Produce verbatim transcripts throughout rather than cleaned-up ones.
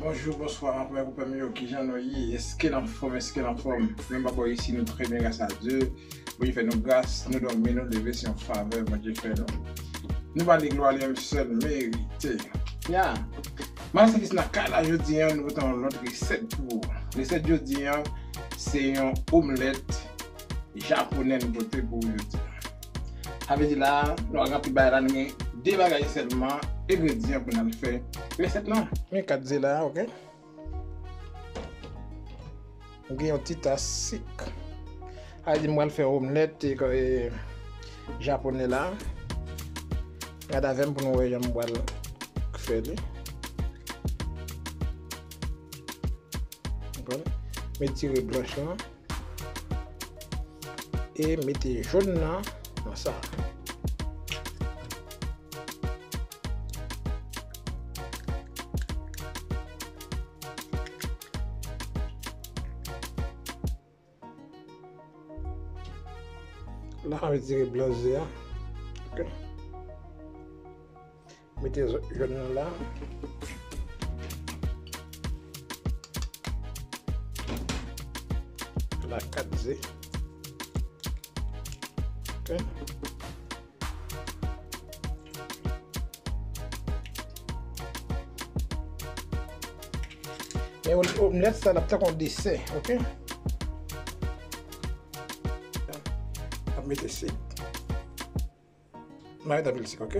Bonjou, bonswa, frè pou pèm yo, kijan nou ye? Èske n anfòm? Èske n anfòm? Menm pa bò isi, nou trè byen, gras a Dye. Bondye fè nou gras, nou dòmi, nou leve, se yon favè Bondye fè nou. Nou ba li glwa li menm sèl merite. Ya. Masterpiece nan kay la jodi a, nou pote yon lòt resèt pou ou. Resèt jodi a, se yon omlèt japonè nou pote pou ou jodi a. Sa vle di la, nou al ranpli bagay la, nou gen de bagay sèlman, engredyan pou n al fè resèt lan. Men kat ze la, oke. M gen yon ti tas sik. Sa vle di m pral fè omlèt, e, e, japonè la. Gade avè m pou nou wè jan m pral fè li. Konprann? M retire blanch lan. E mete jòn nan nan sa. La, m retire blan ze a. Ok. Mete jòn nan la. La, kat ze. Ok. Men omlèt sa, l ap tankou yon desè, ok? Ap mete sik. Mete anpil sik, ok?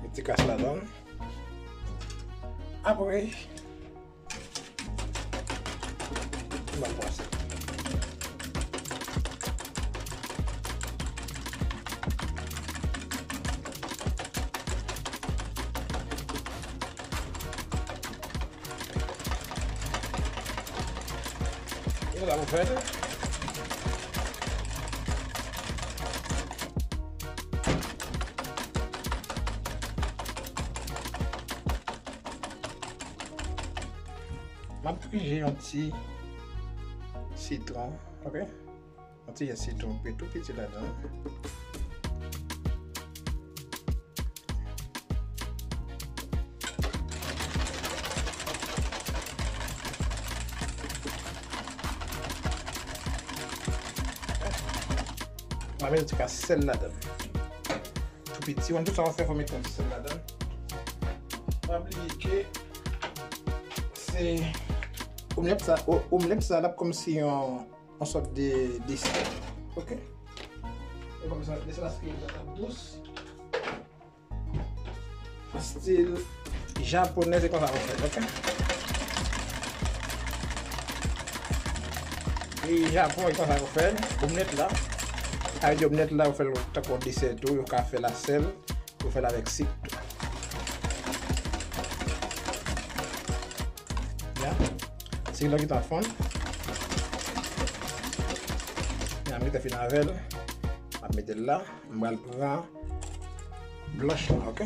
Met ti kras ladan. Apre, m ap pase. E la pou fè tou. M ap pije yon ti sitwon, ok? Yon ti jès sitwon tou piti ladan. M ap mete yon ti kras sèl ladan. Tou piti, ou konn tout sa w ap fè, fò w mete yon ti sèl ladan. Pa bliye ke se omlèt sa, o-, omlèt sa, l ap kòmsi yon yon sòt de desè. Ok? E kòmsi desè la, se ap dous. Estil japonè, se konsa yo fè, ok? Peyi Japon, e konsa yo fè omlèt la. Sa vle di omlèt la, yo fè l tankou yon desè tou, yo ka fè l a sèl. Pou fè l avèk sik tou. Ya. Sik la gentan fonn. Ya, m gentan fin avè l. M ap mete l la. M pral pran blanch la, ok?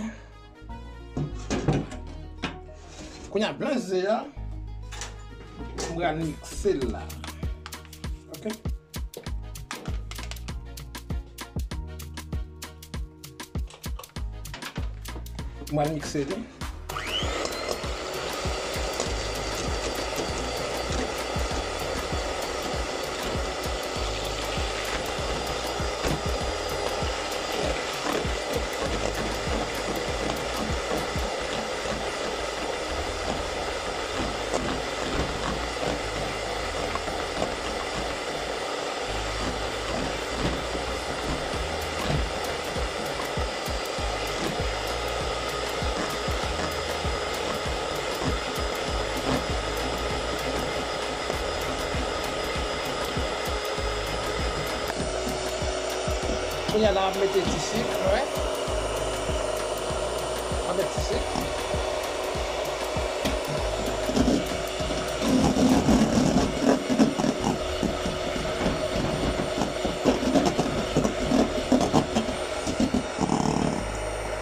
Kounye a, blanch ze a, m pral mikse l la. Ok? Mwen mikse li. Kounye a la, m ap mete ti sik, wè. M ap mete ti sik.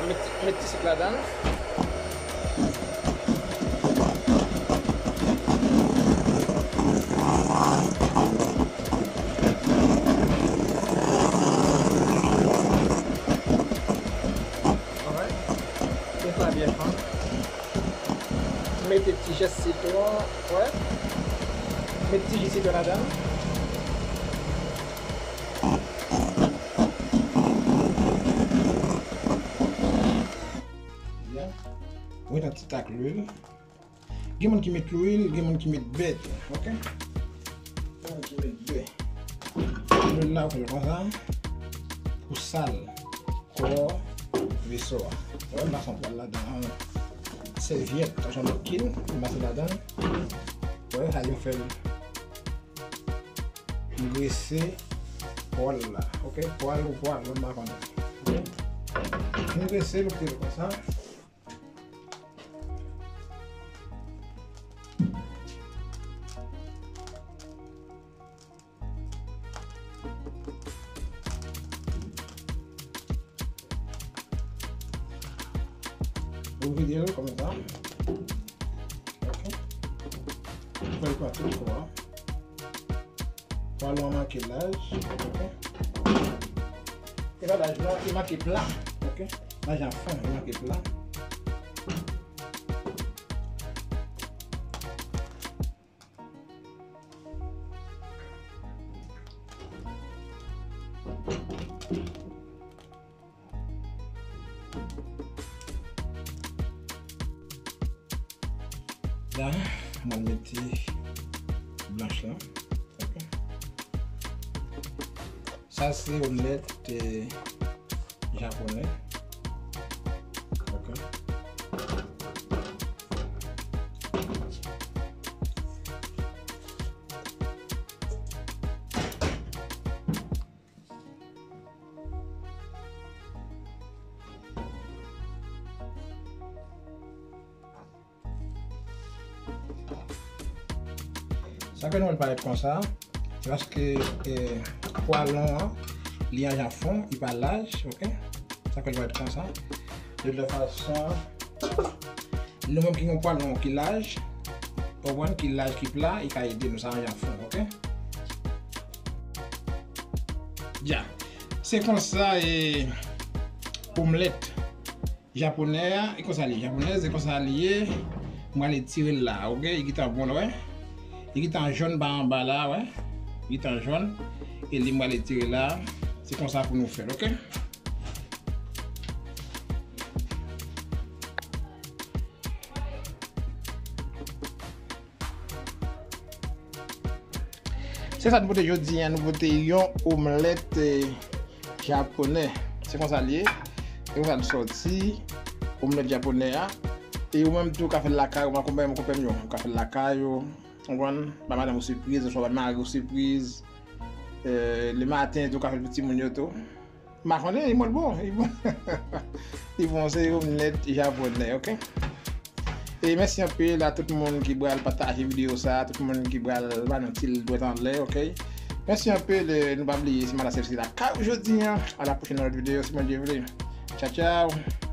Met, met ti sik ladan. Alright. Byen fè, byen fè. M Mete ti zès sitwon, wè. Met ti ji sitwon ladan. Byen. Mete yon ti tak lwil. Gen moun ki met lwil, gen moun ki met bè tou, ok? Gen moun ki met bè. Lwil la, ou fè l konsa. Pou sal kò veso a. Wè, m pase yon pwal ladan, yon sèvyèt, yon jan napkin, m pase ladan. Wè, sa yo fè l grese pwal la, ok? Pwal ou pwal, mwen pa konnen. M grese l, ou kite l konsa. Ou vide l konsa. Ok. Ou fè l pran tout kò a. Pwalon an manke laj. Ok. E pa laj la, li manke pla. Ok. Laj an fon, li manke pla. La, mwen mete blanch lan. Ok. Sa se omlèt, eh, japonè. Ok. Sa fè nou wè l parèt konsa, se paske, eh, pwalon an, li an jan fon, li pa laj, ok? Sa fè l parèt konsa. De lòt fason, nou menm ki gen pwalon ki laj, ou konprann, ki laj, ki pla, li ka ede nou, sa an jan fon, ok? Dja. Se konsa, eh, omlèt japonè a, e konsa li ye. Japonèz, e konsa li ye. Mwen ale tire l la, ok? Li gentan bon la, wè. Li gentan jòn pa anba la, wè. Li gentan jòn. E li mwen ale tire la. Se konsa pou nou fè l, ok? Se sa nou pote jodi a, nou pote yon omlèt, eh, japonè. Se konsa l ye. Se konsa l sòti, omlèt japonè a. E ou menm tou ka fè l lakay ou, mwen konpè m, konpè m yo. Ou ka fè l lakay ou, ou konprann? Ba madanm ou sipriz, oswa ba mari ou sipriz. Eh, le maten tou, ou ka fè l pou timoun yo tou. M pa konnen, li bon, li bon, li bon. Li bon, se omlèt japonè, ok? E mèsi anpil a tout moun ki pral pataje videyo sa, tout moun ki pral ba nou ti dwèt anlè, ok? Mèsi anpil, eh, nou pa bliye, se Mada Sèl se lakay ou jodi a. A la pwochèn nan lòt videyo, si Bondye vle. Tchaw, tchaw.